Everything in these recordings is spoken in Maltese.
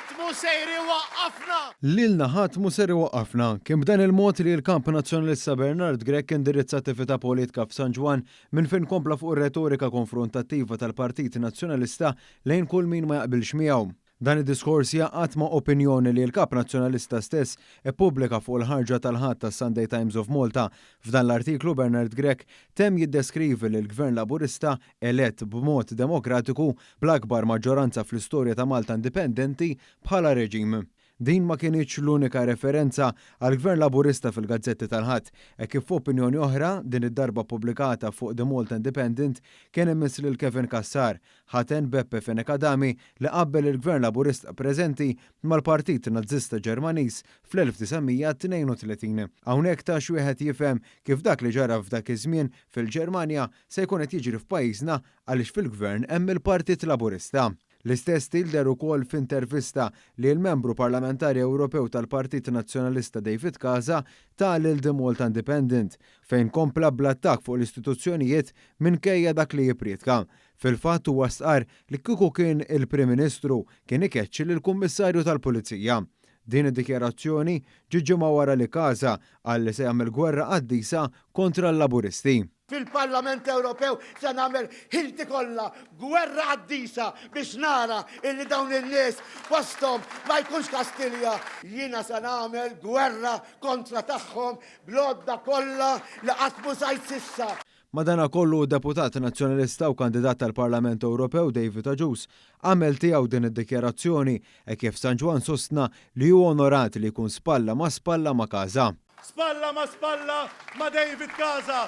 Ħadd mhu sejr iwaqqafna! Lilna ħadd mhu ser iwaqqafna. Kien b'dan il-mod li l-Kamp Nazzjonalista Bernard Grech indirizza attività politika f'San Ġwann minn fejn kompla fuq ir-retorika konfrontattiva tal-Partit Nazzjonalista lejn kull min ma jaqbilx miegħu. Dan id-diskors jgħaqqad ma' opinjoni li l-Kap Nazzjonalista stess ippubblika fuq il-ħarġa tal-Ħadd tas-Sunday Times of Malta. F'dan l-artiklu Bernard Grech temm jiddeskrivi lill-Gvern Laburista elett b'mod demokratiku bl-akbar maġġoranza fl-istorja ta' Malta indipendenti bħala reġim. Din ma kinitx l-unika referenza għall-Gvern Laburista fil-gazzetti tal-Ħadd, hekk kif f'opinjoni oħra, din id-darba ppubblikata fuq The Malta Independent, kien imiss lil Kevin Cassar, ħaten Beppe Fenech Adami li qabbel il-Gvern Laburista preżenti mal-Partit Nazzista Ġermaniż fl-1932. Hawnhekk ta x'wieħed jifhem kif dak li ġara f'dak iż-żmien fil-Ġermanja se jkun qed jiġri f'pajjiżna għaliex fil-Gvern hemm il-Partit Laburista. L-istess stil deher ukoll f'intervista li l-Membru Parlamentari Ewropew tal-Partit Nazzjonalista David Casa ta lil The Malta Independent, fejn kompla bl-attakk fuq l-istituzzjonijiet minkejja dak li jipprietka. Fil-fatt huwa stqarr li kieku kien il-Prim Ministru kien ikeċċi lill-Kummissarju tal-Pulizija. Din id-dikjarazzjoni ġiet ġimgħa wara li Casa qal li se jagħmel gwerra qaddisa kontra l-Laburisti. Fil-Parlament Ewropew se nagħmel ħilti kollha, gwerra qaddisa biex nara illi dawn in-nies posthom ma jkunx Kastilja. Jiena se nagħmel gwerra kontra tagħhom bl-għodda kollha li qatt m'użajt s'issa. Madanakollu d-Deputat Nazzjonalista u kandidat tal-Parlament Ewropew David Agius għamel tiegħu din id-dikjarazzjoni hekk kif San Ġwann sostna li hu onorat li jkun spalla ma' spalla ma' Casa. Spalla ma' spalla ma' David Casa.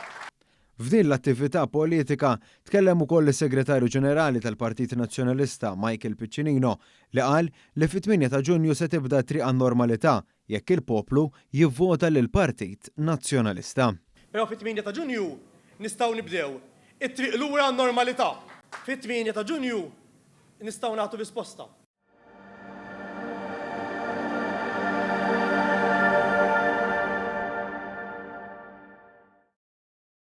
F'din l-attività politika tkellem ukoll is-Segretarju Ġenerali tal-Partit Nazzjonalista Michael Piccinino li qal li fit-8 ta' Ġunju se tibda t-triq għan-normalità jekk il-poplu jivvota lill-Partit Nazzjonalista. Però fit-8 ta' Ġunju nistgħu nibdew it-triq lura għan-normalità. Fit-8 ta' Ġunju nistgħu nagħtu risposta.